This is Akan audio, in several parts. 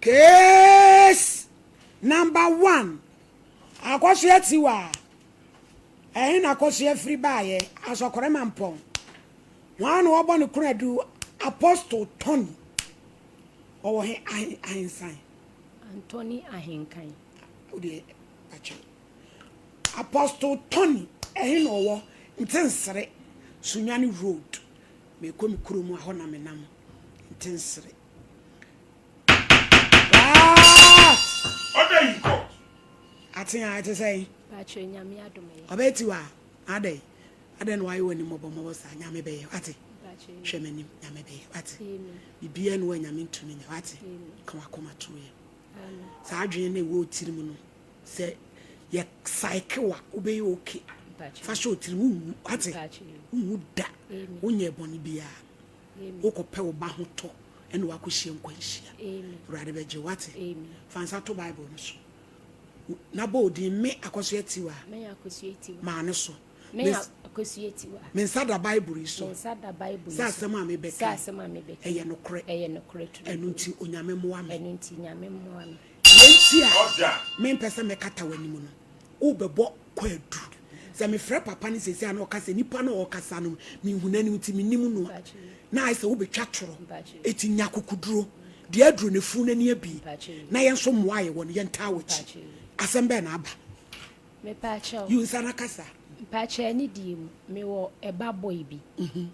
Case number one, Akosua Tiwa, Ɛhe na Akosua firi baeɛ? Asɔkɔrɛ Mampɔn. Hwan na wɔbɔ no koradu? Apostle Tony. Ɔwɔ he? Ahe, Ahensan. Anthony Ahenkan. Wodeɛ akyɛw. Apostle Tony, ɛhe na ɔwɔ? Ntensere, Sunyani Road. Mekɔ me kurom a hɔ na menam. Ntensere. What? Order in court. Ate a ɛte sɛn? Paatwa Nyame adom yɛ. Ɔbɛyɛ tiwa adɛn? Adɛn na wayɛ w'anim mmɔbɔmmɔbɔ saa? Nyame bɛyɛ. Wate? Paatwa. Hwɛ m'anim. Nyame bɛyɛ. Wate? Amen. Biribiara ne wɔ Nyame ntumi nyɛ. Wate? Amen. Ka wakoma to yɛ. Amen. Saa adwene no ɛwɔ tirim no, sɛ yɛ psyche wa, wobɛyɛ okay. Paatwa. Fa hyɛ otirim, wonwu. Wate? Paatwa. Wonwu da. Amen. Wonyɛ bɔne biara. Amen. Wokɔpɛ wo ba ho tɔ ɛna wakɔhyia nkwanhyia. Amen. Awurade bɛgye. Wate? Amen. Fa nsa to Bible no so na bɔ odin me Akɔso Atiwa. Mɛyɛ Akosua Tiwa. Maa ne so. Mɛyɛ Akosua Tiwa. Me nsa da Bible yi so. Me nsa da Bible yi sɛ so. Asɛm a mebɛka Sɛ asɛm a mebɛka. ɛyɛ nokorɛ. Ɛyɛ nokorɛ turu. Ɛno nti Onyame mmoa me. Ɛno nti Nyame mmoa me. Yɛnti a Order. mempɛ sɛ mɛkata w'anim no, wobɛbɔ kwaadu sɛ mefrɛ papa no sɛsi a na ɔka sɛ nipa no a ɔkasa no, mehu n'anim nti menim no a Mpakyɛ. na ayɛ sɛ wobɛtwa torɔ. Mpakyɛ. Ɛti nya kokoduro deɛ aduro ne funu n'ani abi Mpakyɛ. na yɛn nso mmoa a yɛwɔ no, yɛntaa w'akyi. Mpakyɛ. Asɛm bɛɛ na aba? Mepaakyɛw. Yi wo nsa no kasa. Mpakyɛ, ne die mu, mewɔ ɛba boy bi.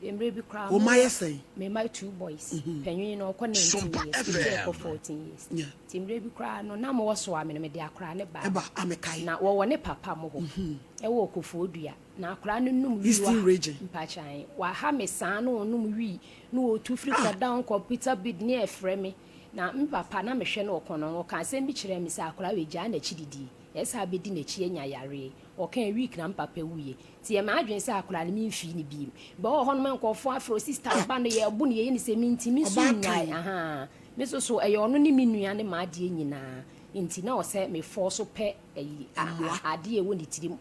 Mmerɛ bi koraa. Wo mma yɛ sɛn? Me mma two boys. Panyin no ɔkɔ 19 Sompa years. Ebi FM. ɛkɔ 14 years. Nti mmerɛ bi koraa no na mewɔ so a me no mede akwaraa ne ba. Ɛba amekae. Na wɔwɔ ne papa mo hɔ. Ɛwɔ Kofoɔ Dua. Na akwaraa no num wii. Eastern Region. Mpakyɛn. Waha me saa na ɔnum wii. Na ɔtu firi kɔda kɔ bid ne ɛfrɛ me. Na me papa na mehwɛ no ɔkɔ no, ɔka asɛm bi kyerɛ me sɛ akwaraa wei, gyaa n'akyi didi. Ɛsɛ abɛdi n'akyi anya yareɛ. Ɔka week na me papa wuyɛ. Nti yɛ m'adwene sɛ akwaraa no memfii ne biem. Bɛ wɔ hɔ nom nkɔfoɔ afrɛ o sister ɔba no yɛbo no yɛyɛ ne sɛ mentimi so Ɔbaatan. nnyae. Aha. Me so so ɛyɛ ɔno ne me nua ne m'adeɛ nyinaa. Nti na ɔsɛ mefɔ so pɛ ɛyi Mmoa. Adeɛ a ɛwɔ ne tirim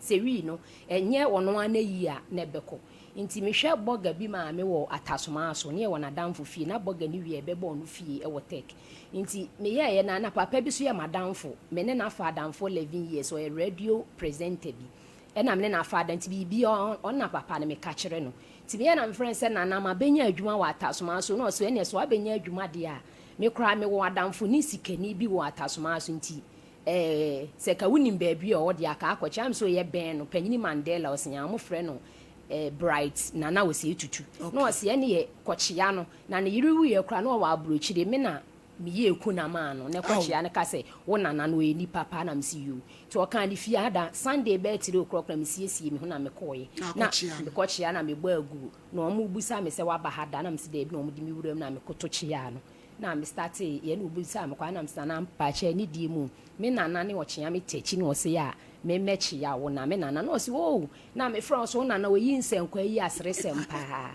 sɛ wii no ɛnyɛ ɔno ara n'ayi a na ɛbɛkɔ. Nti mehwɛ bɔga bi maame wɔ Atasomaa so ne yɛwɔ n'adamfo fie na bɔga ne wie ɛbɛbɔ ɔno fie ɛwɔ Tech. Nti meyɛɛyɛ na papa bi so yɛ m'adamfo. Me ne n'afa adamfo 11 years, ɔyɛ radio presenter bi. Ɛna me ne n'afa ada nti biribi ɔna papa no meka kyerɛ no. Nti meyɛ na mefrɛ no sɛ nana mabɛnya adwuma wɔ Atasomaa so, na ɔsɛ ɛneɛ sɛ wabɛnya adwuma deɛ a, me koraa mewɔ adamfo ne sikani bi wɔ Atasomaa so, nti sɛ ka wonim baabi a ɔwɔ deɛ aka akɔkyɛ am sɛ ɔyɛ bɛn no panyini Mandela ɔsɛ a mofrɛ no Bright Nana ɔsɛ Tutu na ɔsɛ ɛne yɛ kɔkyea no na ne yere wuyɛ koraa na ɔwɔ aburokyire, me na meyɛ eku na maa no ne kɔkyea no ka sɛ wo nana no ɔyɛ nipa paa, na mesi yo. Nti ɔka ne fie ada Sunday bɛɛ 3 o'clock na mesiesie me ho na mekɔɔyɛ Na na akɔkyea no. Mekɔkyea na mebɔ agu na ɔmo busa me sɛ waba ha da, na mesi daabi, na ɔmo de me wura mu na mekoto kyea no na me start yɛ na obusa me kwan na mesi nana mpakyɛ ne die mu, me nana ne ɔkyea me tɛkyi na ɔse a memmɛkyea wo na me nana na ɔse o na mefrɛ wo so wo nana ɔyi nsɛnkwa yi aseresɛm paa.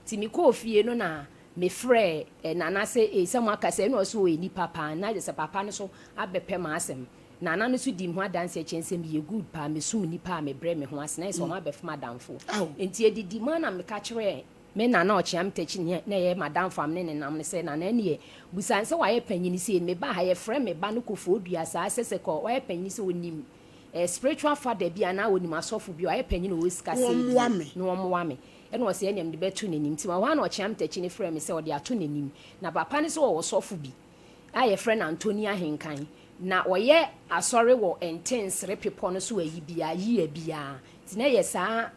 Nti mekɔɔ fie no na mefrɛ nana sɛ sɛ mo aka sɛ ɛna ɔse ɔyɛ nipa paa, na gye sɛ papa no so abɛpɛ m'asɛm. Nana no so di me ho adanse kyɛn sɛ meyɛ good paa, mesum nipa a mebrɛ me ho ase na yɛ sɛ ɔma abɛfom adamfo. Aw. Nti edidi mu a na meka kyerɛ me nana ɔkyea me takyi ne na ɛyɛ madamfo am ne ne nam no sɛ nana neɛ busan sɛ wayɛ panyini sei, meba ha yɛfrɛ me ba no Kofoɔ Dua saa sɛ kɔ wayɛ panyini sɛ onim spiritual father bi anaa onim asɔfo bi a wayɛ panyini ɔwɔ sika sɛ Wɔmmoa me. na wɔmmoa me. Ɛna ɔsɛ ɛnea mede bɛto n'anim. Nti ma hɔ a na ɔkyea me takyi ne frɛ me sɛ ɔde ato n'anim na papa no sɛ ɔwɔ sɔfo bi a yɛfrɛ no Antoni Ahenkan na ɔyɛ asɔre wɔ Ntensere bepɔ no so ayi biara yia biara. Nti na ɛyɛ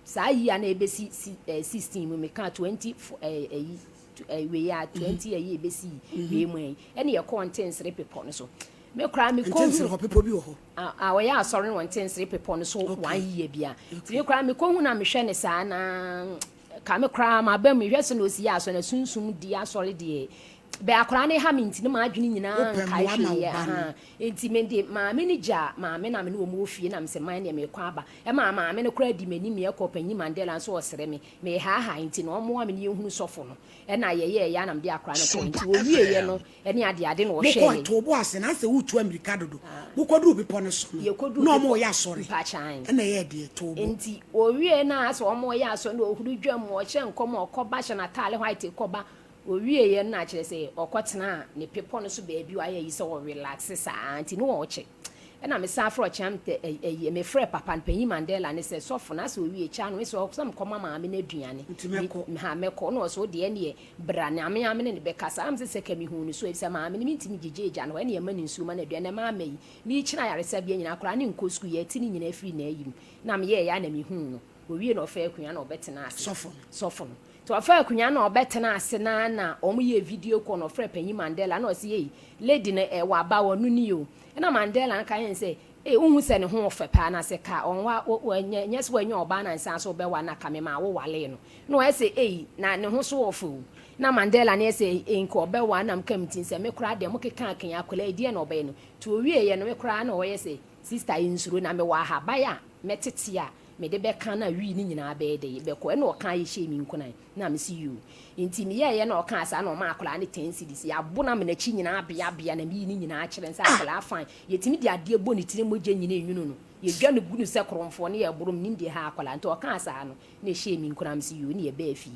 saa yi a na ebesi si 16 mu meka 20 ɛyi wei a 20 ɛyi ebesi wei mu yi, ɛna yɛkɔɔ Ntensere bepɔ no so. Me koraa me kɔ Ntensere hɔ bepɔ bi wɔ hɔ? A ɔyɛ asɔre no wɔ Ntensere bepɔ no so one year bia. Nti me koraa me kɔ hu na mehwɛ ne saa na ka me koraa ma ba mu hwɛ sɛ na osi yɛ asɔre na sunsum di asɔre deɛ bɛ akwaraa ne ha me, nti ne maa adwene nyinaa Wopɛ nkae mmoa ma hwee wo yɛ ba no. aha. Nti me de maame ne gya maame na me ne wɔn wɔ fie na me sɛ man deɛ mekɔ aba, ɛma maame no koraa di m'anim yɛkɔ panyin Mandela nso ɔsrɛ me mehaahaa, nti na ɔmmoa me ne yɛhunu sɔfo no, ɛna yɛyɛ ɛyɛ anam de akwaraa no kɔ. Nti wɔwie yɛ no ɛne ade ade na ɔhwɛ Mokɔ yɛ. to bo ase na sɛ wotu amirika dodo, mokɔduru bepɔ no so no Yɛkɔduru na ɔmo bepɔ- yɛ asɔre. Mpakyan. Ɛna ɛyɛ deɛ to bo. Nti owie na asɛ ɔmo yɛ asɔre na ohuru dwam, ɔhyɛ nkɔm a ɔkɔba hyɛ n'ataale white kɔba. Ɔwieeɛ no na kyerɛ sɛ ɔkɔtenaa ne bepɔ no so baabi a ɔayɛ ayi sɛ ɔrelaxe saa nti na ɔkyɛ. Ɛna mesan frɛ ɔkyea ɛyi mefrɛ papa no panyin Mandela ne sɛ sɔfo na sɛ owie kyɛ ano mesɛ sɛ mekɔma maame no aduane. Nti mɛkɔ. Me ha mɛkɔ na ɔsɛ wodeɛ ɛneɛ bra na me ame ne ne bɛkasa. Am sɛ sɛ ka mehuu no so efisɛ maame no mentumi gyegye agya no hɔ ɛne ɛma no nsuo ma no aduane na maama yi mekyina ayaresabea nyinaa koraa ne nkɔ sukuu yɛte ne nyinaa firi n'ayi mu na meyɛɛyɛ a na mehuu no. Owie na ɔfaa akonnwa na ɔbɛtena ase. Sɔfo no. Sɔfo no. Nti ɔfaa akonnwa na ɔbɛtena ase na na wɔn yɛɛ video call na ɔfrɛ panyin Mandela na ɔse ei lady no ɛ waba ɔno ni o. Ɛna Mandela no ka yɛn sɛ ei wohu sɛ ne ho ɔfɛ paa na sɛ ka ɔnwa nyɛ nyɛ sɛ wanya ɔbaa na nsan so wobɛwa na ka me maa wo walee no. Na ɔyɛ sɛ ei na ne ho so ɔfɛ o. Na Mandela no yɛ sɛ ei nka ɔbɛwa na meka me ti sɛ me koraa deɛ mo keka aka yi akwadaa yi deɛ na ɔbɛyɛ no. Nti owieɛ no me koraa na ɔyɛ sɛ sister yi nsuro na mewɔ ahaban a mɛtete a mede bɛka na wii no nyinaa bɛyɛ dɛ bɛkɔ ɛna ɔkaa yɛ hyɛɛ me nkuran na mese yoo nti meyɛɛyɛ na ɔkaa saa na ɔmaa akwadaa no 10 cedis yɛabo no ama n'akyi nyinaa abeabea na meyi ne nyinaa kyerɛ no sɛ akwadaa fine yɛtumi de adeɛ bɔ ne tiri mogya nyina enwunu no yɛdwa no gu no sɛ korɔmfoɔ ne yɛboro menim deɛ ɛha akwadaa nti ɔkaa saa no na ɛhyɛɛ me nkuran mese yoo ne yɛbaa fie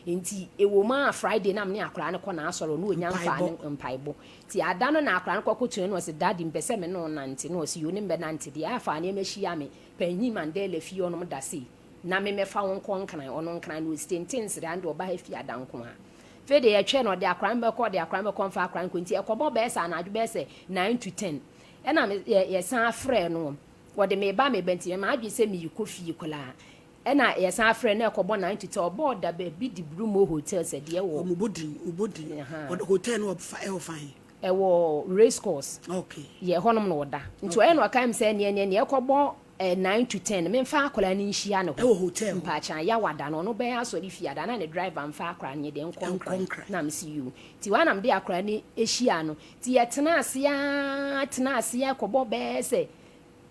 nti ɛwɔ mu a Friday na mene akwadaa no kɔ n'asɔre ɔno ɔnya mfaa ne mpaebɔ nti ada no na akwadaa no kɔkotoɛ na ɔse daddy mpɛ sɛ me ne wo nante na ɔse yoo ne mbɛnante deɛ afa nneɛma hyia me Panyin Mandela fie ɔnom da sei na me mɛfa wo nkɔ Nkran, ɔno Nkran no ɔsi tenten sere ande ɔba ha fie ada nko ara. Afei deɛ yɛtwɛn no ɔde akora no bɛkɔ ɔde akora no bɛkɔ mfa akora no nkɔ nti ɛkɔbɔ bɛyɛ sɛ anadwo bɛyɛ sɛ 9 to 10 ɛna me yɛ yɛsan frɛ no ɔde meba meba nti m'adwene sɛ merekɔ fie koraa ɛna yɛsan frɛ no ɛkɔbɔ 9 to 10 ɔbɔɔ da baabi de Brumo Hotel sɛ deɛ wɔ Ɔmo bɔ din, ɔbɔ din. Ɔde hotel no ɔfa ɛwɔ fan. Ɛwɔ race course. Yɛ hɔnom na ɔda nti ɔyɛ na ɔka mi sɛ neɛ neɛ neɛ ɛkɔbɔ 9 to 10 memfa akwadaa no nhyia ne hɔ. Ɛwɔ hotel hɔ. Mpaakyan yawada no ɔno bɛyɛ asɔre fie ada na ne driver mfa akwadaa no yɛ deɛ nkɔ Nkɔ Nkran. Nkran. Na mesi yoo nti wɔn anam de akwadaa no ahyia no nti yɛtena ase aa tena ase kɔbɔ bɛyɛ sɛ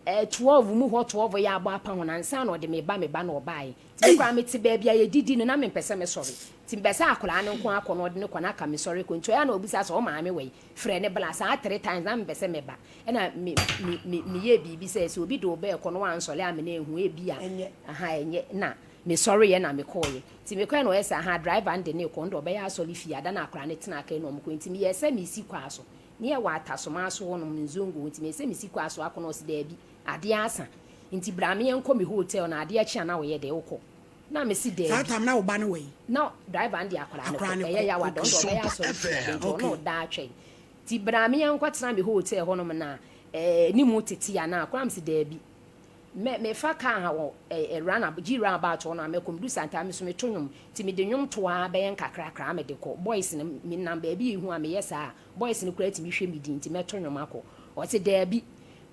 12 mu hɔ 12 yɛ abɔ apa ho na nsa na ɔde me ba me ba na ɔbaeɛ nti me koraa mete baabi a yɛdidi no na mempɛ sɛ mesɔre nti mpɛ sɛ akwadaa no nko akɔ na ɔde ne kɔ na aka mesɔre kɔ nti ɔyɛ na ɔbisa sɛ ɔmaame wɔ yi frɛ ne bla saa three times na mempɛ sɛ meba ɛna me me me meyɛ biribi sɛ sɛ obi de wo bɛɛ kɔ no wansɔre a me na ehu ebi a Ɛnyɛ. Aha ɛnyɛ na mesɔre yɛ na mekɔɔyɛ nti mekɔɛ na ɔyɛ sɛ aha driver no de ne kɔ no de ɔbɛyɛ asɔre fie ada na akwadaa no tena aka na ɔmo kɔ nti meyɛ sɛ mesi kwaa so ne yɛ wɔ atasoma so hɔnom nzongo nti meyɛ sɛ mesi kwaa so akɔ na ɔsi daabi adeɛ asa nti bra me yɛnkɔ me hotel na adeɛ kye a na wɔyɛ dɛ wokɔ na mesi Saa daabi time na wo ba no wɔ yi. Na driver no de akwadaa no Akwadaa kɔ no ɛyɛ kɔ. yawa dɔn de ɔbɛyɛ asɔre fie ade nti ɔno ɔda atwɛn nti bra me yɛnkɔ tena me hotel hɔnom na ne mu tete a na akwadaa mi si daabi mɛ mefa kaa ha wɔ ɛɛ run gyi roundabout hɔ no a mɛkɔ medu santa me so meto nwom nti mede nwom to a bɛyɛ nkakrakra mede kɔ boys no menam baabi ehu a meyɛ saa boys no koraa tumi hwɛ me din nti mɛto nwom akɔ. Ɔte daabi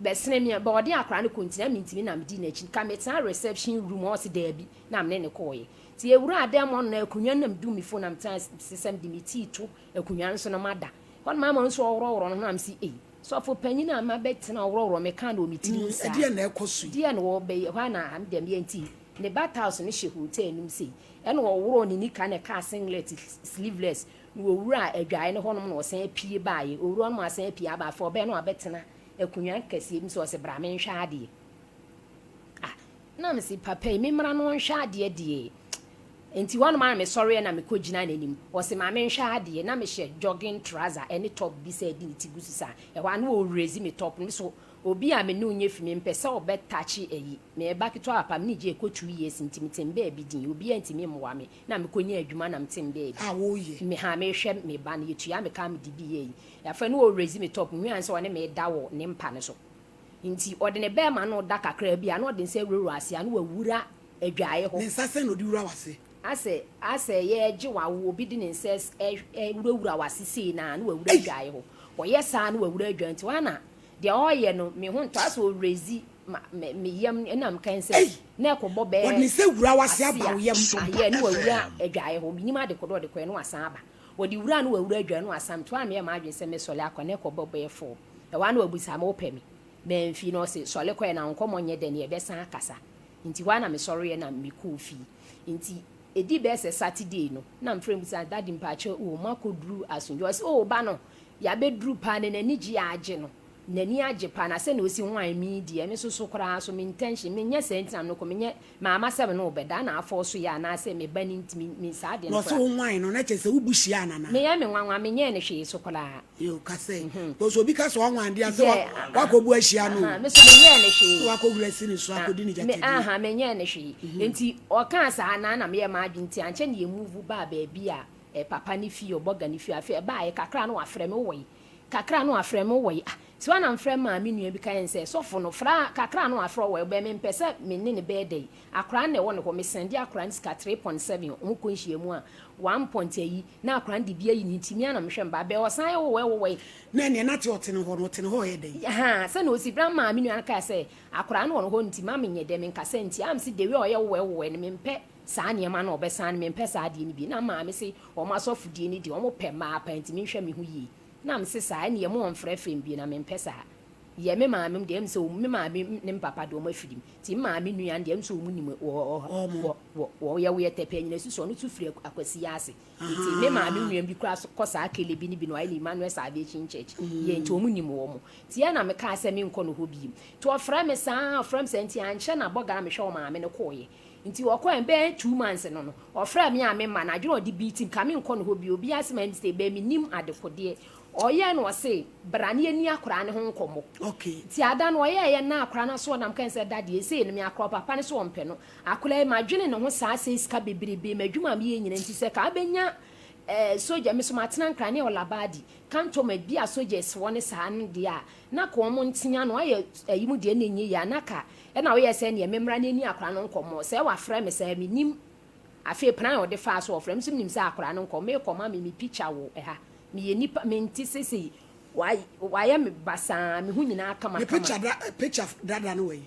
bɛsene me bɛ ɔde akwadaa no kɔ nti na mentumi na medi n'akyi ka metena reception room. Ɔse daabi na mene ne kɔɔyɛ nti ewura dan mu ɔno na akonnwa no na medu me phone na metena sesɛm de me tii to akonnwa no so na mada hɔ no maama nso ɔworɔworɔ no ho na mesi ei sɔfo panyin a mabɛtena ɔworɔworɔ me ka na wɔ me tiri mu saa. Ɛdeɛ na ɛkɔ so yi. Deɛ na wɔbɛyɛ hɔ a na dɛm yɛ nti ne bat house no hyɛ hotel no mu sei ɛna ɔworɔ ne nika na ɛka singlet sleeveless na wɔwura adwaeɛ no hɔnom na ɔsan apue baeɛ owura no asan apue aba. Afei ɔbɛn no abɛtena akonnwa kɛseɛ bi so ɔsɛ bra menhwɛ adeɛ. Ah, na mesi papa yi memmra no ɔnhwɛ adeɛ deɛ nti hɔnom a mesɔreɛ na mekɔ gyina n'anim. Ɔsɛ ma menhwɛ adeɛ na mehyɛ jogging trouser ɛne top bi sɛ ɛdi ne ti gu so saa ɛhɔ a na ɔrezi me top no so. Obi a me ne onye fi me mpɛ sɛ ɔbɛtakye ayi meba ketewa papa me ne gye ɛkɔ 2 years nti mete baabi din obi a ntumi mmoa me na mekɔnya adwuma na mete baabi A woyɛ. Me ha mehwɛ me ba no yɛtua me ka mede bi yɛ yi. Afei ne ɔrezi me top nwia sɛ ɔne me da wɔ ne mpa no so nti ɔde ne bɛrima no da kakra bi a na ɔde nsa awurawura ase a na wawura adwaeɛ hɔ. Ne nsa sɛn na ɔde wura wase? Asɛ yɛgye wawo obi de ne nsa ɛwurawura wase sei na wawura Ei! adwaeɛ hɔ. Ɔyɛ saa na wawura adwaeɛ nti wana deɛ ɔyɛ no me ho ntɔ asɛ ɔrezi ma me yam ɛnam kan sɛ Ei! na ɛkɔbɔ bɛɛ Ɔde ne nsa wura wase ase aba a wo yam. ayɛ ne wawura adwaeɛ hɔ menim ade kodo ɔde kɔɛ ne wasan aba wɔde wura no wawura adwaeɛ no wasan to a meyɛ m'adwene sɛ mesɔle akɔ ne ɛkɔbɔ bɛyɛ 4 ɛwɔ a na wabusa me wopɛ me mamfi na ɔse sɔle kɔɛ na nkɔmmɔ nyɛ dɛ ne yɛbɛsan akasa nti hɔ a na mesɔreɛ na mekɔɔ fie. Nti ɛdi bɛɛ sɛ Saturday no na mfrɛ mu sɛ daddy mpakyɛ o makɔduru asomdwe. Ɔse o ba no yɛabɛduru paa ne n'ani gye agye no. N'ani agye paa na sɛnea osi whine me yi deɛ, me nso so koraa so me intention, menyɛ saa nti na me no kɔ, menyɛ, mamma sɛ me ne wo bɛda na afɔɔ so yɛ anaasɛ me ba no nti, me, me saa adeɛ Na no ɔse koraa. wo whine no, na kyerɛ sɛ wo bo hyia anana? Meyɛ me nwanwa, menyɛɛ no hwee so koraa. Yoo, ka sɛ, because obi ka sɛ ɔnwan deɛ a, sɛ Yeah, wakɔ bu ahyia no o. aha, me nso menyɛɛ no hwee. Na wakɔ huri asi ne so Ah, akɔdi ne me, gyatadie. aha, menyɛɛ no hwee. Nti ɔkaa saa na na meyɛ m'adwene nti ankyɛ na yɛ move baa baabi a eh, papa no fie, ɔbɔga no fie. Afei ɛbaeɛ kakra na wafrɛ me, wowɔ he? Kakra na wafrɛ me, wowɔ he? Ah, nti hɔ a na mefrɛ maa me nua bi ka yɛn sɛ, sɔfo no, fra kakra na wafrɛ wɔ he? Ɔbɛn me mpɛ sɛ me ne no bɛyɛ dɛn? Akwadaa no na ɛwɔ ne hɔ, me sɛnde akwadaa no sika 3.7, wɔn kɔ nhyiamu a, one point ayi, na akwadaa no de bi ayi ne nti, me ara na mehwɛ me ba, bɛɛ ɔsan yɛ wowɔ he, wowɔ he? Na ɛneɛ na te ɔte ne hɔ no, ɔte ne hɔ ɔyɛ dɛn? Ahaa, sɛnea ɔsi bra maa me nua no kae sɛ, akwadaa no wɔ ne hɔ nti, ma menyɛ dɛn, menkasa nti, a mese the way a ɔyɛ wowɔ he, wowɔ he no, mempɛ saa nneɛma no a ɔbɛsan no, mempɛ saa adeɛ no bi. Na maame se, wɔn asɔfodie no deɛ, wɔpɛ mmaa paa nti menhwɛ me ho yie. Na mese saa, ɛnneɛ mo ɔmfrɛfrɛ me bio na mempɛ saa. Yɛ me maame deɛ, ɛm sɛ wɔn, me maame ne me papa deɛ wɔn afiri mu. Nti me maame nua no deɛ, ɛm sɛ wɔn nim wɔ, wɔ, wɔ, wɔ, yɛ woyɛ tɛpɛ nyina susu, ɔno nso firi Akwasi ase. Nti me maame nua bi koraa so kɔ saa kele bi ne bi no, wayɛ no Emmanuel Salvation Church. Yɛ nti wɔn nim wɔn. Nti ɛna mekaa sɛ menkɔ no hɔ bio. Nti ɔfrɛ me saa, ɔfrɛ me saa, nti ankyɛ na bɔga a mehwɛ wɔn maame no kɔeɛ. Nti ɔkɔɛ bɛyɛ 2 months no no, ɔfrɛɛ me a memma no, adwene a ɔde beat me, ka menkɔ ne hɔ bio, obiara se mayɛ mistake, but mennim adekodeɛ. Ɔyɛɛ no ɔse bra na yɛnni akwadaa no ho nkɔmmɔ. Nti ada no ɔyɛɛyɛ na akwadaa no aso ɔnam kae sɛ daddy esei no me akora ɔpapa no se ɔmpɛ no, akwadaa yi madwene ne ho saa sɛe sika bebrebe, m'adwuma a meyɛ nyina nti sɛ ka abɛnya eh, sogya, me so matena Nkran ne Olabadi, cantonment bi a soldiers wɔ ne saa no deɛ a, na ka wɔn ntea no ayɛ ayi mu deɛ na ɛnyɛ yie a, na ka Ɛna woyɛɛ sɛ neɛ memmra na ɛni akwadaa no nkɔmmɔ, sɛ wafrɛ me saa mennim afei plan a ɔde faa so ɔfrɛ me nso menim sɛ akwadaa no nkɔmmɔ merekɔ ma me me picture wɔ ɛha meyɛ nipa mente sesei wayɛ me basaa me ho nyinaa kama Me kama. picture da picture dada no wɔ yi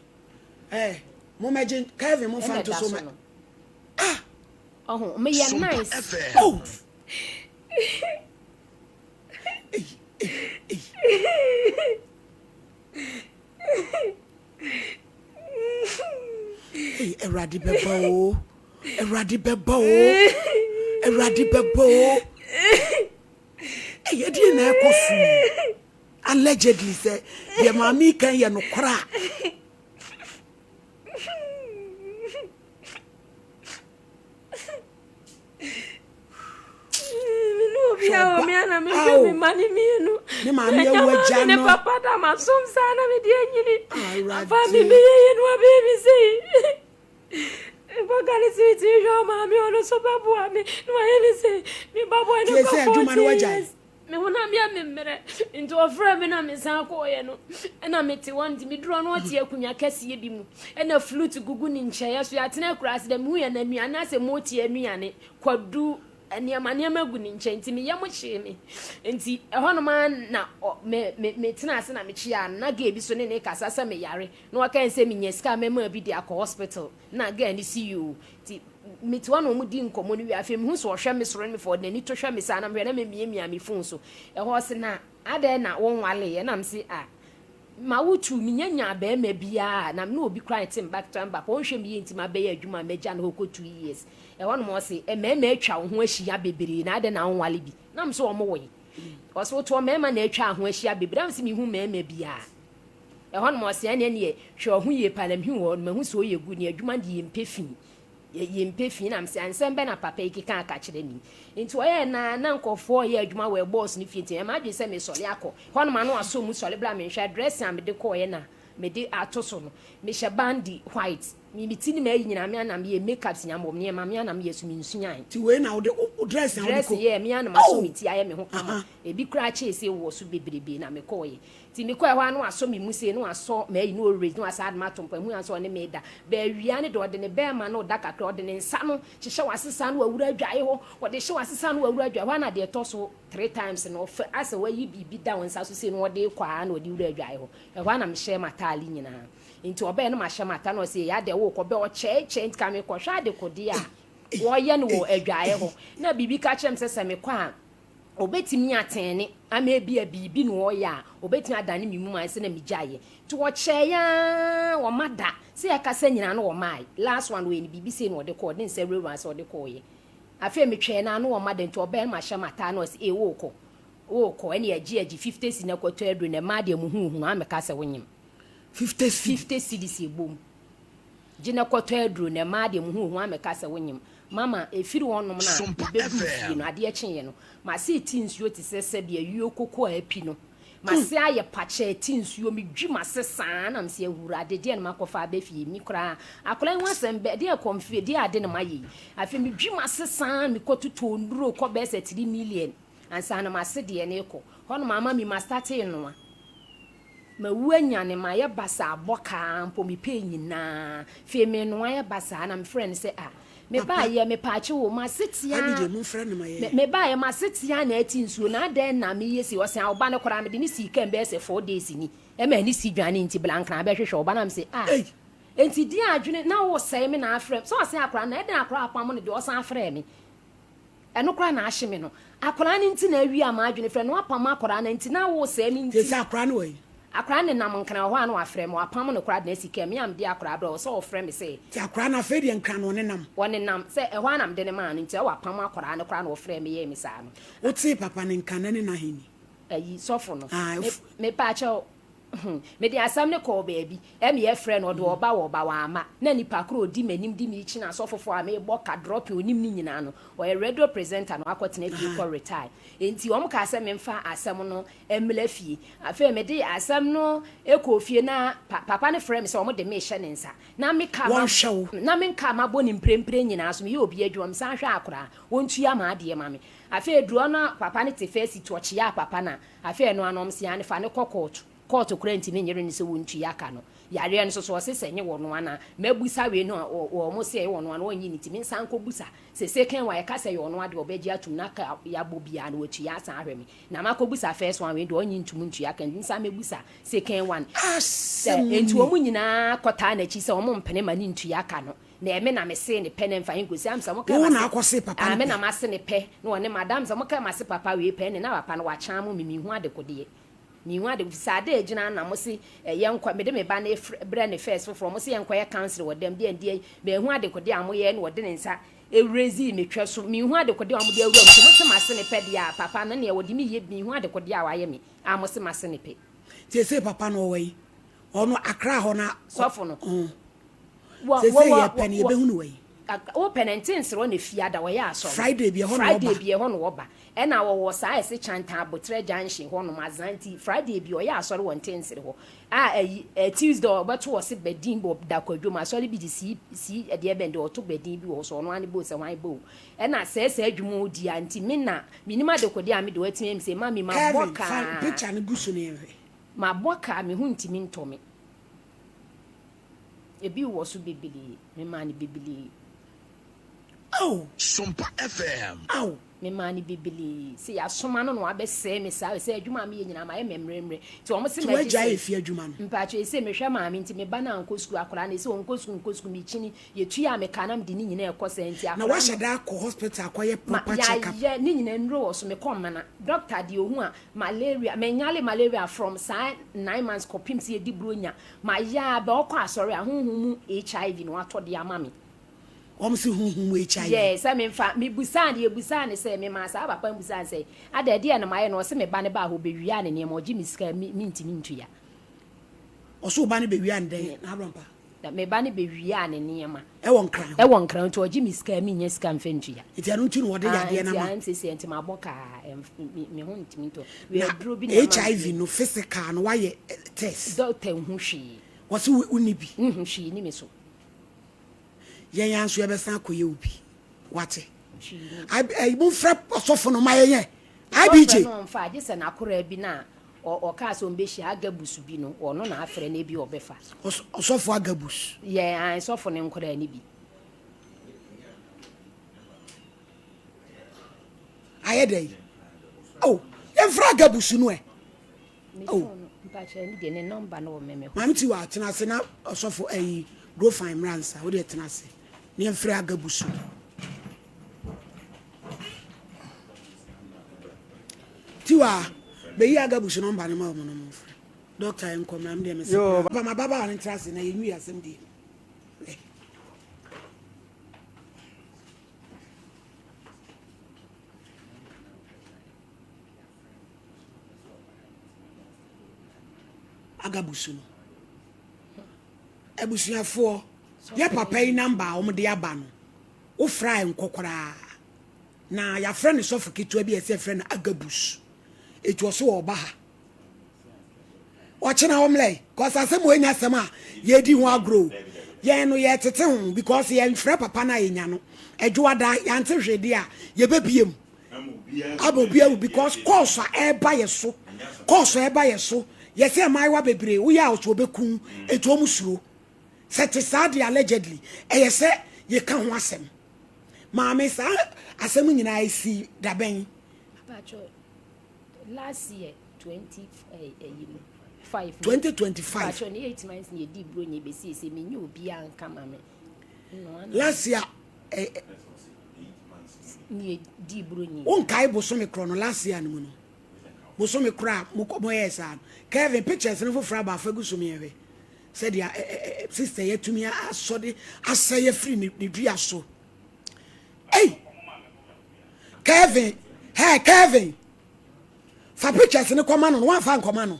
eh mo mɛgye Kevin mo fa Ɛna nto ɛda so so mɛ no. ah. Ɔho meyɛ Sompa nice. FM. Oh. Ei ei ei. Ei, Awurade bɛba o. Awurade bɛba o. Awurade bɛba o. Ei, ɛdeɛ na ɛkɔ so yi. Allegedly sɛ deɛ maame yi kan yɛ nokorɛ a. Me ne obi a wɔ me ana mehwɛ me mma ne mmienu. Ne maame awu agya no. Ne papa da ma som saa na mede anyini. Afa me meyɛ yɛ no abɛyɛ me sei. Bɔga ne sɛ ti hwɛ ɔmaame ɔno so bɛboa me na wayɛ me sei. Me ba bɔ ne kɔ 14 years. Me honam yɛ me mmerɛ nti ɔfrɛɛ me na mesan kɔeɛ no ɛna mete hɔ nti meduru hɔ no ɔte akonnwa kɛseɛ bi mu ɛna flute gugu ne nkyɛeɛ so yɛatena akuraase dɛ mehu yɛ no anuane asɛ motie anuane kwadu nneɛma nneɛma gu ne nkyɛn nti me yam hyee me nti ɛhɔnom ara na me me metena ase na mekyea no na gay bi so ne ne kasa sɛ meyare na waka sɛ menya sika mɛma bi de akɔ hospital na girl no si yoo nti mete hɔ na wɔn di nkɔmmɔ no wie afei mehu sɛ ɔhwɛ me soro ne me fam ɔde n'ani to hwɛ me saa na mehwɛ na memiamia me phone so ɛhɔ ɔse na adɛn na wonwaleeɛ na mese ah ma wotu menya nyaa bɛrima biara na me ne obi koraa te mba ketewa mba pɔ ɔnhwɛ me yie nti mabɛyɛ adwuma a magya no hɔ kɔ 2 years ɛhɔ nom ɔse mmarima atwa wo ho ahyia bebree na adɛn na wonwale bi na mese wɔn wɔ yi ɔse wotoɔ mmarima na atwa ho ahyia bebree na mese mehu mmarima biara Ɛhɔ nom ɔse ɛneɛ neɛ hwɛ ɔho yie paa na mehu wɔ hɔ no mahu sɛ ɔyɛ good ne adwuma no deɛ yɛmpɛ fi yɛmpɛ fi na mese ansɛm bɛ na papa yi keka aka kyerɛ me nti ɔyɛ na na nkɔfoɔ ɔyɛ adwuma wɔ ɛbɔs no fie nti ɛma adwene sɛ mesɔre akɔ hɔ nom ano asɔ mu sɔre bla menhwɛ dressing a mede kɔɔyɛ na mede ato so no mehyɛ bandi white me me ti ne m'ayi nyinaa me anam yɛ makeup nyinaa mɔ nneɛma me anam yɛ so mensuae. Ti wei na wode wo dressing a wode kɔ dressing yɛ me anam asɔ me ti ayɛ me ho kama ebi koraa kyɛɛ sɛ wɔ so bebrebe na mekɔɔyɛ Nti mekɔɛ hɔ a na wasɔ me mu sei na wasɔ m'ayi na ɔraise na wasan ade m'ato mpa mu ansa ɔne me da. Bɛawia no deɛ ɔde ne bɛɛma no da kakra ɔde ne nsa no hyehyɛ w'ase saa na wawura adwae hɔ ɔde hyɛ w'ase saa na wawura adwae hɔ a na deɛ ɛtɔ so 3 times no ɔfɛ asɛ wayi biribi da wo nsa so sei na ɔde kɔ a na ɔde wura adwae hɔ. Ɛhɔ a na mehyɛ m'ataale nyinaa. Nti ɔbɛɛ no mahyɛ m'ataale na ɔse ɛyɛ adɛ wokɔ bɛ ɔkyɛɛkyɛɛ nti ka mekɔhwɛ adekodeɛ a wɔyɛ no wɔ adwaeɛ hɔ na biribi ka kyerɛ me sɛ sɛ mekɔ a Obetumi atɛne ama ebia biribi na ɔreyɛ a, obetumi adane me mum ayɛ sɛ na megyaeɛ. Nti wɔkyɛeɛ ara, wɔma da. Sɛ yɛkasa nyinaa na wɔmae. Last one ɔyɛ no biribi sei na ɔde kɔɔ, ɔde ne nsa wurawuraa sɛ ɔde kɔeɛ. Afei metwɛn no ara na wɔma da nti ɔbaeɛ na mahyɛ m'ataade na ɔse ee worekɔ? Worekɔ ɛne agye agye 50 cedis na kɔtɔ aduro na mmaa deɛ mo huuhu amɛka sɛ wonyem. 50 cedis. 50 cedis ebom. Gye na kɔtɔ aduro na mmaa deɛ mo huuhu amɛka sɛ wonyem. Mama efiri hɔnom na mebɛduru fie no adeɛ kyeeɛ no mase ti nsuo te sɛ sɛbi ayuo koko a api no. Mase ayɛ pakyɛɛ ti nsuo medwi mase saa na mese awurade deɛ na makɔfa aba fie mi koraa akwadaa yi ho asɛm bɛ deɛ kɔm fie deɛ ade na mayɛ yi afei medwi mase saa mekɔ totɔ nnuro kɔ bɛyɛ sɛ 3 million ansa na mase deɛ ne kɔ hɔ nom ama mi ma starte noa mawu anyane mayɛ basaa bɔ kaa mpo mepɛ nyinaa fei menoa yɛ basaa na mefrɛ no sɛ ah Mebaeɛ, mepaakyɛw o, m'asetea, me, mebaeɛ, m'asetea na ɛte nsuo, na adɛn na meyɛ sei? Ɔse, ah, wo ba no koraa, mede no sii kaa mu bɛyɛ sɛ four days ni, ɛma ani si dwane nti, bla nkran bɛhwehwɛ wo ba no, na mese, ah, enti deɛn adwene na wosɛe me na afrɛ me? Sɛ ɔse akwadaa no, na ɛdɛn akwadaa apam no deɛ ɔsan frɛɛ me? Ɛno koraa na ahye me no. Akwadaa no nti na awia m'adwene frɛ no apam akwadaa no nti na wosɛe me nti. Sɛ akwadaa no wɔ yi. Akwadaa no nenam nkran wɔ hɔ a na wafrɛ me wapam no koraa de no asi kaa mu me a mede akwadaa brɛ wo sɛ ɔfrɛ me sɛ. Nti akwadaa no afei deɛ nkran na ɔnenam. Ɔnenam sɛ ɛhɔ a na mede no maa no nti sɛ wapam akwadaa no koraa na ɔfrɛ me yɛɛ me saa no. Wotee papa no nka na ne n'ahenni. Ayi sɔfo no. Me mepaakyɛw. Mede asɛm no kɔɔ baabi, ɛna yɛfrɛɛ no, ɔde ɔba wɔ ɔba, wamma. Na nipa koro a ɔdi m'anim di me akyi no asɔfofoɔ a mebɔ ka, dropping, ɔnim ne nyinaa no, ɔyɛ radio presenter na wakɔtena fie kɔ retire. Enti wɔn kaa sɛ memfa asɛm no mmra fie. Afei mede asɛm no kɔɔ fie na papa no frɛɛ me sɛ wɔn de me rehyɛ ne nsa. Na me kaa ma, na me nkaa mabɔ ne mprempren nyinaa so, meyɛ obi adwuma, mesan hwɛ akwadaa, ɔntua m'adeɛ ma me. Afei aduru hɔ na papa no te first seat, ɔkyeaa papa no a, Afei ɛno ano ɔmo se aane fa no kɔ kɔɔto, kɔɔto koraa ntumi nyere no sɛ wontua ka no, yareɛ no soso ɔse sɛ nye wɔno ana, mabusa wei no a ɔmo se ɛyɛ wɔno ana ɔnye ne ti mensan nkɔ busa, sɛ second one ɛka sɛ ɛyɛ ɔno a deɛ ɔbɛgye atum na ka yabɔ biaa no watua asan ahwɛ me, na makɔ busa first one wei deɛ ɔnye ntum ntua ka nti nsan mɛbusa second one, sɛ enti ɔmo nyinaa kɔtaa nakyi sɛ ɔmo mpene ma no ntua ka no. Na ɛme na mesee ne pɛ na ɛmfa he nkosi am sɛ mokae Wo mase na akɔse papa ah no me na pɛ. mase ne pɛ na ɔne madam sɛ mokae mase papa wei pɛ ɛne na papa no wakyaa mo me menhu adekodeɛ menhu ade sɛ ade a ɛgyina na mose yɛnkɔ mede me ba no brɛ ne first foforɔ mose yɛnkɔyɛ council wɔ dɛm deɛ ndeɛ menhu adekodeɛ a moyɛ na ɔde ne nsa ɛwurezii me twɛ so menhu adekodeɛ a wɔde awura mu sɛ mose mase ne pɛ deɛ a papa no neɛ wɔde me yɛ menhu adekodeɛ a wayɛ me a mose mase ne pɛ. Seesei papa no ɔwɔ he? Ɔno Accra hɔ na. Sɔfo no. Wɔ Seesei wɔ yɛpɛ no wɔ yɛbɛhu no wɔ yi. Wopɛ no nte nserɛ na fiada wɔyɛ asɔre. Friday bi ɛhɔ na Friday wɔba. bi ɛhɔ na wɔba. Ɛna wɔwɔ saa ɛse Kyantan Aboterɛ junction hɔ nom Azan nti Friday bi ɔyɛ asɔre wɔ Ntensere hɔ. A ɛyi ɛ Tuesday ɔbɛto ɔse Badin bɔ da kwadwom asɔre bi de sii sii ɛdeɛ bɛn deɛ ɔto Badin bi wɔ hɔ sɛ ɔno ara ne boo sɛ hwan boo. Ɛna sɛɛ saa adwuma ɔdi a nti me na menim adekodeɛ a me deɛ watumi ayɛ me sei ma me mabɔ Kevin fa kaa. picture no gu so na yɛnhwɛ. Mabɔ kaa me ho ntumi ntɔ me. Ebi wɔ so bebree. Memaa no bebree. Ao! Sompa FM. Ao! Memaa no bebree. Sɛ yɛasoma no na wabɛsɛe me saa, sɛ adwuma a meyɛ nyinaa mayɛ mmerɛmmerɛ. Nti wɔn se Nti magye woagyae sɛ. efie adwuma no? Mpakyɛ ese mehwɛ maame nti me ba no ankɔ sukuu akwadaa no ese ɔnkɔ sukuu nkɔ sukuu mekyini yɛtua me ka na mede ne nyinaa ɛkɔ saa nti Na akwadaa no. woahyɛ da akɔ hospital akɔyɛ Ma proper check up? yɛayɛ ne nyinaa nnuro wɔ so mekɔ mmana doctor deɛ ohu a Malaria, menyale malaria from saa nine months kɔpem sɛ yɛdi bronya. Mayɛ a bɛ ɔkɔ asɔre a honhom mu HIV na watɔ de ama me. Wɔn se honhom mu HIV. Yeah, sɛ memfa, mebusaa no, yɛbusaa no sɛ, memaa saa papa no busaa no sɛ, ada ɛdeɛn na mayɛ no, ɔse me ba no baa hɔ ɔbɛwiaa ne nneɛma, ɔgye me sika a me, mentumi ntua. Ɔse wo ba no bɛwiaa no dɛn? N'abrɔmpa. Na me ba no bɛwiaa ne nneɛma. Ɛwɔ Nkran hɔ. Ɛwɔ Nkran nti ɔgye me sika a mennya sika mfa ntua. Nti ɛno nti na wɔde yadeɛ no ama. Ah, nti ah, nti mabɔ kaa, me, me ho ntumi ntɔ. Wei Na aduro bi na ɛma me HIV no physical no woayɛ eh, test? Doctor nhu hwee. Wɔse wo wonni bi? Nhu hwee ni me so. Yɛn ara nso yɛbɛsan akɔyɛ wo bi. Wate? Hwee ni. I, eh, momfrɛ ɔsɔfo no ma yɛnyɛ. IBJ. Ɔfrɛ no ɔmfa, gye sɛ n'akoraa bi na ɔkaa sɛ ɔmbɛhyia Agabus bi no, ɔno na afrɛ no ebi ɔbɛfa. Ɔsɔfo Agabus. Yɛ, ae, sɔfo no nkoraa no bi. Ayɛ dɛ yi. Oh, yɛmfrɛ Agabus no ɛ. Oh. Maame Tiwa, tena ase na ɔsɔfo ayi Grofan mmra nsa. Wo deɛ tena ase. Na yɛmfrɛ Agabus no. Tiwa, bɛyi Agabus nɔmba no ma wɔn no mfrɛ. Dɔkta yɛ nkɔmmra me deɛ mese Yo. papa ma ababaawa no ntra ase na yɛnwie asɛm die. Eh. Agabus no. Abusuafoɔ, yɛ papa yi number a wɔde aba no, wofra a ɛnkɔ koraa. Na yɛafrɛ no sɔfo ketewa bi a ɛsɛ yɛfrɛ no Agabus. Eti ɔso ɔba ha. Ɔkyena ɔmmra yi, cause asɛm wei nyɛ asɛm a yɛdi ho agorɔ o. Yɛn no yɛtete ho because yɛnfrɛ papa no a yɛnya no. Adwoada, yɛante hwee deɛ a, yɛbɛbie mu. Ama obi awu because course a ɛreba yɛ so, course a ɛreba yɛ so, yɛsɛ mmaayewa bebree, woyɛ a ɔso ɔbɛku, eti wɔn suro. Sɛ te saa deɛ allegedly, ɛyɛ sɛ yɛka ho asɛm. Maame, saa asɛm nyinaa esi dabɛn? Apacho, last year 20 ɛyi eh, no 5 2025. Apacho ne 8 months ne yɛdi buro nye bɛsi ese menye obiara nka ma me. Last year eh, eh, ne yɛdi buro nye. Wonkae bosome korɔ no last year no mu no. Bosome korɔ a moyɛɛ saa no. Kevin pictures no foforɔ aba afa gu so meɛhwɛ. Sɛdeɛ eh, eh, sister yɛatumi asɔde asɛe afiri ne dua so. Ei! Kevin, hey Kevin, fa pictures no kɔma no no wamfa nkɔma no.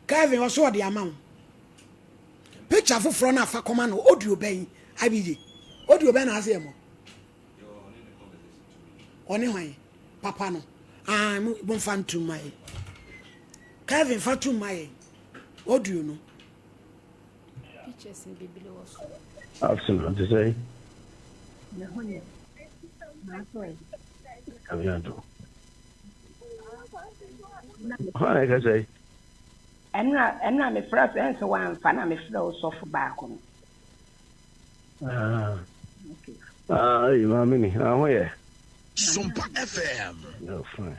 Kevin ɔso ɔde ama wo. Picture foforɔ no afa kɔma no audio bɛn abigye audio bɛn na ase yɛ mɔ. Ɔne hwan papa no ah mo fa ntum ma yɛ. Kevin fa tum ma yɛ audio no. Pictures no bebree wɔ so. Afternoon, te sɛ. Me ho yɛ. Maso ɛ. Nyame adom. Hwan na ɛkasa yi? Ɛnna ɛnna mefrɛ sɛ ɛnsɛ wamfa na mefrɛ wo sɔfo baako no. Ah, ah, ayi maame ni, ah, ho yɛ. Sompa FM. No, fine.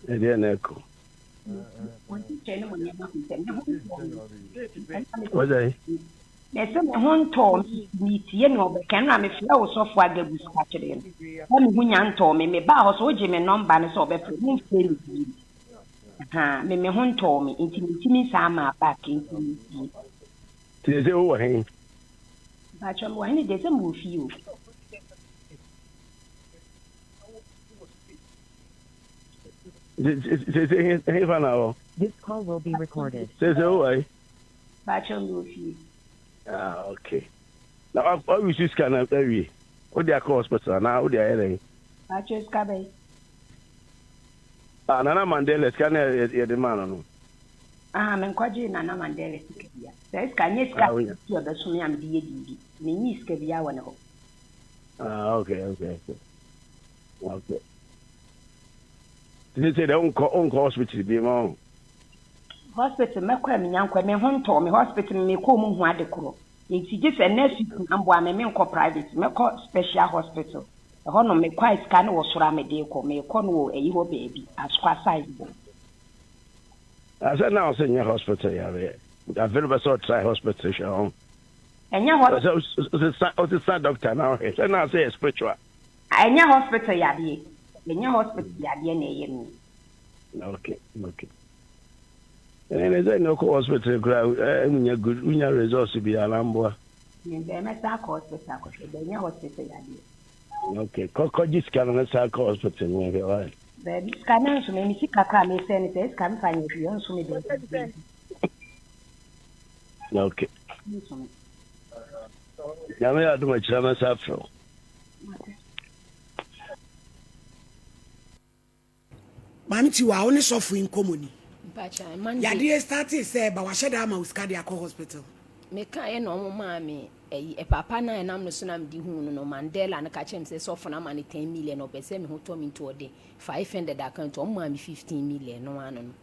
Ɛdeɛ na ɛkɔ. Wɔsɛ. Mese me ho ntɔɔ me metie nea ɔbɛka na mefrɛ wo sɔfo Agabus ka kyerɛ no na me ho nya ntɔɔ me mebaa hɔ sɛ wogye me nɔmba no sɛ ɔbɛfrɛ momfrɛ me bio ha me me ho ntɔɔ me nti mentumi nsan maa back nti metie. Nti sɛ wowɔ he? Mpakyɛ mewɔ he deɛ sɛ mewɔ fie o. Sese hefa na wɔ? This call will be recorded. Sese wowɔ he? Mpakyɛw mewɔ fie. Ah okay. Na wawi so sika na awie. Wode akɔ hospital anaa wode ayɛ dɛn? Mpakyɛw sika bɛn? Ah Nana Mandela sika na yɛde maa no no. Ah menkɔgyee Nana Mandela sika bia. Saa sika nyɛ sika a ɛbɛso me a mede yɛ biribi. Menyii sika biara wɔ ne hɔ. Ah okay okay okay. Okay. Sɛ sɛ dɛ wonkɔ wonkɔ hospital bi ma wo. Hospital mɛkɔ a menya nkɔ me ho ntɔɔ me hospital me mekɔ mu hu ade korɔ nti gye sɛ nurse na mboa me menkɔ private mɛkɔ special hospital ɛhɔ nom mekɔ a sika no wɔ soro a mede kɔ mekɔ no wɔ ɛyi hɔ baabi asokwa side hɔ. Asɛ na ɔsɛ nyɛ hospital yareɛ afei no bɛ sɛ ɔtry hospital hwɛ ho. Ɛnyɛ hospital. Ɔsesa ɔsesa doctor na ɔhwɛ sɛ na asɛ yɛ spiritual. Ɛnyɛ hospital yadeɛ ɛnyɛ hospital yadeɛ na ɛyɛ me. Okay okay ɛnɛ ne sɛ ne ɔkɔ hospital kura ɛnya good wonya results bi anaa mboa. Bɛn mɛsa akɔ hospital akɔhwɛ bɛn nyɛ hospital yadeɛ. Okay kɔ kɔgye sika no na sa kɔ hospital no hwɛ why. Baabi sika no nso me me sika koraa mesɛ ne sɛ sika mefa nyɛ hwee ɔnso me baabi. Okay. Nso me. Nyame yɛ adom akyira mɛsa afrɛ wo. Maame Tiwa, wo ne sɔfo yi nkɔmmɔ ni. Yadeɛ startee sɛ ba wahyɛ da ama wo sika de akɔ hospital. Mekaeɛ na wɔn maa me ɛyi papa no a ɛnam no so na mede huu no no Mandela no ka kyerɛ me sɛ sɔfo no ama no 10 million ɔpɛ sɛ me ho tɔ me nti ɔde 500 aka nti wɔn maa me 15 million no ano no.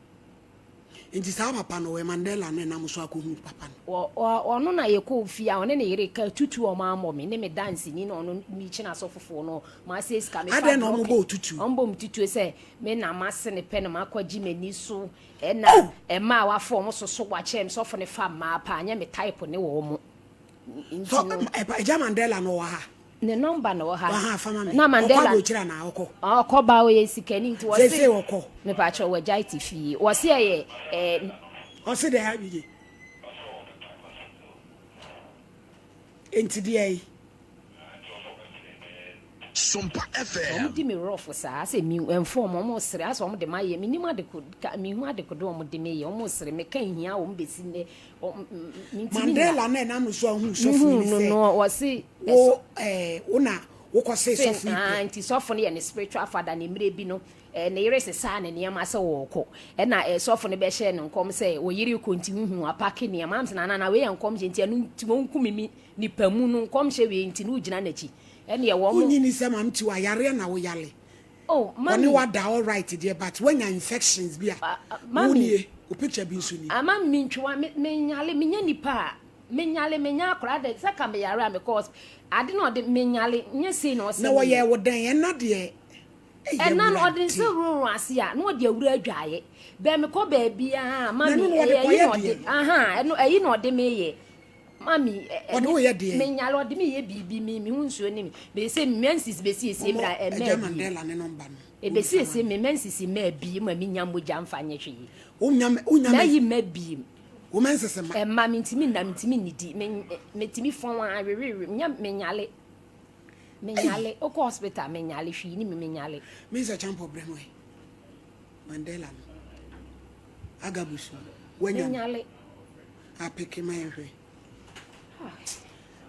Nti saa papa no ɔyɛ Mandela no ɛnam so akɔhu papa no. Wɔ ɔ ɔno na yɛkɔɔ fie a ɔne ne yere ka tutu ɔmo amɔ me ne me danseni na ɔno mikyi n'asɔfofoɔ no masɛ sika mefa Adɛn na ɔmo drɔpe bɔ wo tutu? ɔmo bɔ me tutuo sɛ me na mase ne pɛ na makɔgye m'ani so ɛna Oh! ɛmaa a wafa ɔmo soso wakyerɛ me sɔfo no fa mmaa paa nyɛ me type ne wɔn nti So no. Agya Mandela no ɔwɔ ha? Ne number na wɔ ha. Waha fa ma me. Na Ɔkɔ Mandela. aburokyire anaa ɔkɔ? Ɔkɔ ba ɔyɛ sikani nti wɔse. Seesei ɔkɔ. Mepakyɛw wagyae te fie. Wɔse ɛyɛ ɛɛ. Ɔse dɛn Abigye? Enti deɛn? Sompa FM. Wɔn di me rough saa asɛ mi ɛnfɔ wɔn wɔn sere asɛ wɔn de ma yɛ mi nim adeko ka mi hu adekode wɔn de me yɛ wɔn sere me ka nhia wɔn besi nnɛ wɔn mi ntumi nna. Mandela na ɛnam no so ahu sɔfo yi ne no sɛ no wɔse wo ɛɛ wo na wokɔ se sɔfo yi pɛ. Nti sɔfo no yɛ ne spiritual father ne mmerɛ bi no ɛɛ ne yere sesaa ne nneɛma sɛ wɔɔkɔ ɛna ɛɛ sɔfo no bɛhyɛɛ no nkɔm sɛ wo yere kɔ nti huhu apake nneɛma am sɛ na na wei yɛ nkɔmhyɛ nti ɛno nti wɔn nku me mi nipa mu no nkɔmhyɛ wei nti no wogyina n'akyi. Ɛneɛ wɔn. Wonnye nni sɛ maame tiwa yareɛ na wo yale. Oh mummy. Ɔne wo ada alright deɛ but woanya infections bi a wo nie wo picture bi nso nie. Ah mummy me ntwewa me me nyale me nyɛ nipa a me nyale me nyɛ akora adɛ sɛ ka me yare a me kɔ hospital ade na ɔde me nyale nyɛ sei na ɔsɛ Na wɔyɛ wo dɛn ɛna deɛ ɛyɛ Ɛna no ɔde awurade. nsa wurawura ase a na ɔde awura adwaeɛ bɛɛ me kɔ baabi a Na mummy ɛno na wɔde ɛyɛ ɛyi kɔyɛ na ɔde deɛn? ahaa ɛno ɛyi na ɔde me yɛ. Mami, Ɔde wo yɛ deɛn? Menyare, ɔde me yɛ biribi, me me ho nsuo ne me. Bɛyɛ sɛ me menses bɛsiesie Mommɔ mmerɛ a ɛmmaa Agya bi. Mandela ne nɔmba no. Ɛbɛsiesie me menses mmaa bi ma menya mogya mfa nyɛ hwee. Wonya wonya Mayi mma bi. Wo menses mma? Ɛmma, mentumi nna, mentumi nnidi, me metumi fɔn a wewewe, nya menyare. Menyare, wokɔ hospital menyare, hwee ni me menyare. Mensa Champɔ brɛ no ɛ. Mandela no. Agabus no. Wanya no. Menyare. Apeke ma yɛnhwɛ.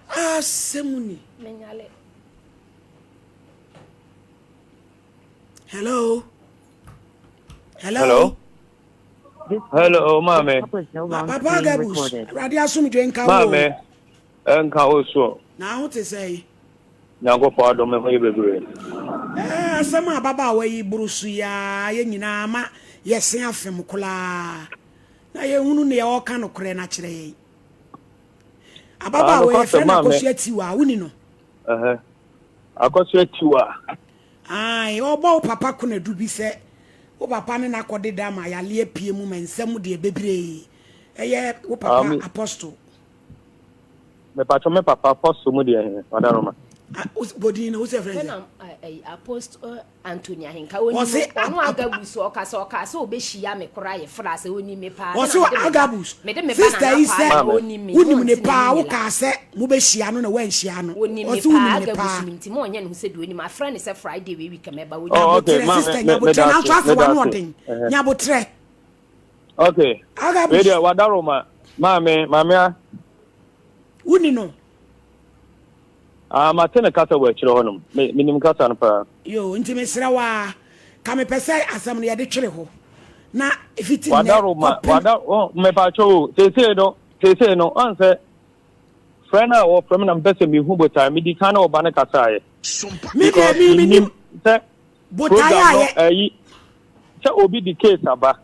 Asɛm ni. Menyale. Hello. Hello. Hello. Hello, maame. Papa Agabus, Awurade asomdwe nka wo. Maame, nka wo so. Na ho te sɛ yi. Nyankopɔn adom me ho yɛ bebree. Ɛɛ asɛm a ababaawa yi boro so yi ara yɛ nyinaa ma yɛse afem koraa. Na yɛhunu nea ɔreka nokorɛ no akyerɛ yɛn. Ababaawa yi, yɛfrɛ no Akosua Tiwa, woni no? Akosua Tiwa. Ae, ɔbɔ wo papa konadu bi sɛ wo papa ne no akɔdeda ma yale apue mu ma nsɛm deɛ bebree. Ɛyɛ wo papa Apostle. Mepatwɔ me papa Apostle mu deɛ he, Ɔdaroma. Bɔ din no, wo sɛ frɛ no sɛ? Apostle Anthony Ahenka onim no ɔno Agabus ɔka sɛ ɔkaa sɛ ɔbɛhyia me koraa yɛ fra sɛ onim me paa Ɔse Agabus sister yi sɛ wonim ne paa wo kaa sɛ mobɛhyia no na woanhyia no ɔse wonim ne paa. Onim me paa Agabus nim nti ma ɔnyɛ ne ho sɛ deɛ onim afrɛ ne sɛ Friday wei week mɛba onim. Oh, okay, Nyabotrɛ sister nyabotrɛ nanso asɛ wano ɔden nyabotrɛ. Okay. Agabus. Wei deɛ wadaroma maame maame a. Woni no. Ah, mate ne kasa wɔ akyire hɔnom. Me, menim kasa no paa. Yoo, nti mesrɛ wo ara, ka mepɛ sɛ asɛm no yɛde twere hɔ, na ɛfiti nnɛ Wadaroma, kɔpem. wada, oh, mepaakyɛw o, seesei no, seesei no, ɔn sɛ, frɛ no a wɔfrɛ me na mepɛ sɛ mehu botae, medi kan ne ɔba no kasaeɛ. Me deɛ, Because me, menim menim sɛ botae program a no, yɛ. ɛyi, sɛ obi de case aba,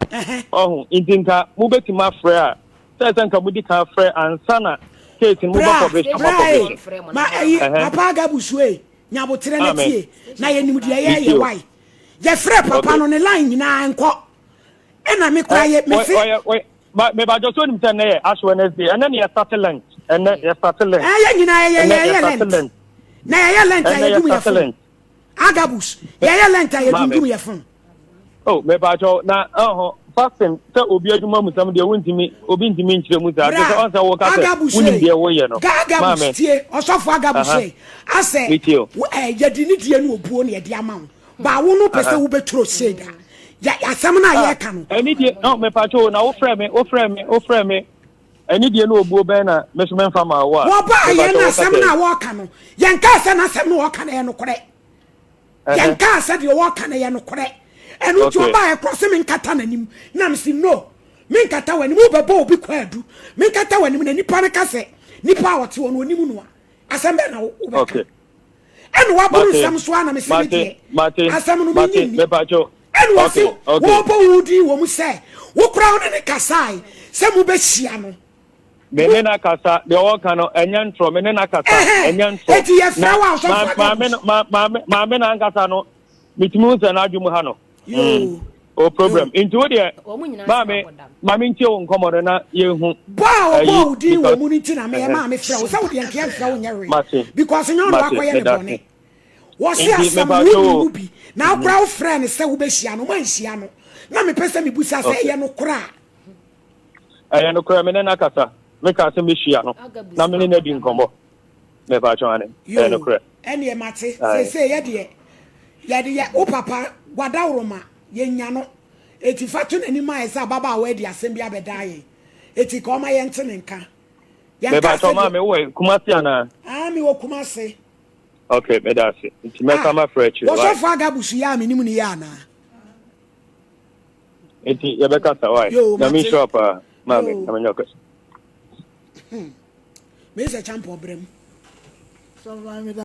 ɔho, nti nka mobɛtumi afrɛ a, sɛ sɛ nka modi kan frɛ ansa na case no mobɛ Bra, publish ama bra ee, publish. ma ɛyi, Ɛhɛ. papa Agabusu ee, nya aboterɛ na Amen. tie, na yɛnim deɛ yɛyɛ, Metie o. why? Yɛfrɛ papa Okay. no, ne line nyinaa nkɔ, ɛna me koraa yɛ, mese. Ɔyɛ, ɔyɛ, ma, mebadwo so onim sɛ ɛnɛ yɛ Ash Wednesday, ɛnɛ ne yɛ start Lent, ɛnɛ yɛ start Lent. Ɛɛ, yɛn nyinaa yɛyɛ, Ɛnɛ yɛ yɛyɛ start Lent. Lent. Na yɛyɛ Lent a Ɛnɛ yɛ yɛdum yɛ start fon. Lent. Agabus, yɛyɛ Lent a yɛdundum Maame. yɛ fon. Oh, mepaakyɛw na ɔho fasting sɛ obi adwuma mu sɛm deɛ wontumi obi ntumi nkyerɛ mu saa Bra, kyerɛ sɛ ɔn sɛ woka sɛ Agabus wonim ei, deɛ woyɛ no. Ga Agabus Maame. tie, ɔsɔfo Agabus Aha. ei, asɛ Metie o. wo eh, yɛde ne die ne obuo na yɛde ama wo, ba wo no pɛ sɛ Aha. wobɛturo shade a, yɛ asɛm no a Ah, yɛreka no. ɛne die no mepaakyɛw o, na wofrɛ me wofrɛ me wofrɛ me ɛne die ne obuo bɛn na me so memfa ma wo a Wɔbaa yɛn mepaakyɛw na woka asɛm sɛ no a wɔreka no, yɛnkaa sɛ n'asɛm no a ɔreka no ɛyɛ nokorɛ. Yɛnkaa sɛ deɛ wɔka no yɛ nokorɛ. Ɛno nti ɔbaa ɛkorɔ sɛ menkata n'anim. Na mese no, menkata w'anim. Wobɛbɔ obi kwaadu. Menkata w'anim na nipa no ka sɛ nipa a ɔte hɔ no ɔnim no a, asɛm bɛn na wobɛka? Ɛna waboro nsɛm so a na mese me deɛ asɛm no menye nni. Ɛna ɔse wɔbɔ wo din wɔ mu sɛ wo koraa wo ne ne kasae sɛ mobɛhyia no. Me ne no akasa, deɛ ɔreka no, ɛnyɛ ntorɔ, me ne no akasa, ɛnyɛ ntorɔ. Eti yɛfrɛ wo a ɔsɔfo Agabus. Maame no, maame, maame no ankasa no, metumi hu sɛ n'adwene mu ha no. Yoo. O problem. Nti wo deɛ, maame, maame ntie wo nkɔmɔ no na yɛnhu. Bɔ a ɔbɔɔ wo din wɔ mu no nti na meyɛ maa mefrɛ wo sɛ wo deɛ nkeɛ mfrɛ wo nyɛ hwee. Because nyɛ ɔno wakɔyɛ ne bɔne. Wɔse asɛm no wonni mu bi na wokora wofrɛ no sɛ wobɛhyia no, moanhyia no. Na mepɛ sɛ mebusa sɛ ɛyɛ nokorɛ a. Ɛyɛ nokorɛ, me ne no akasa. Mekaa sɛ mɛhyia no na me ne no adi nkɔmmɔ. Mepakyɛw ane, ɛyɛ nokorɛ. Ɛneɛ mate. Seesei yɛ deɛ yɛde yɛ wo papa Gwadaworoma yɛnya no. Eti fa to n'anim ayɛ sɛ ababaawa adi asɛm bi abɛdan yɛn. Eti ka ɔma yɛnte ne nka. Yɛnka Mepakyɛw sɛdeɛ. maame wowɔ Kumasi anaa? Ah mewɔ Kumasi. Okay, meda ase. Nti mɛsan Ah, mafrɛ akyire, why? wɔsɔfo Agabus yi a menim no yɛ anaa? Nti yɛbɛkasa, why? Yoo, Nyame mate. nhyira wo paa, maame. Yoo. Nyame nyɛ wo kɛse. Hmm. Mese Champɔ brɛ mu. Sɔfo maame meda.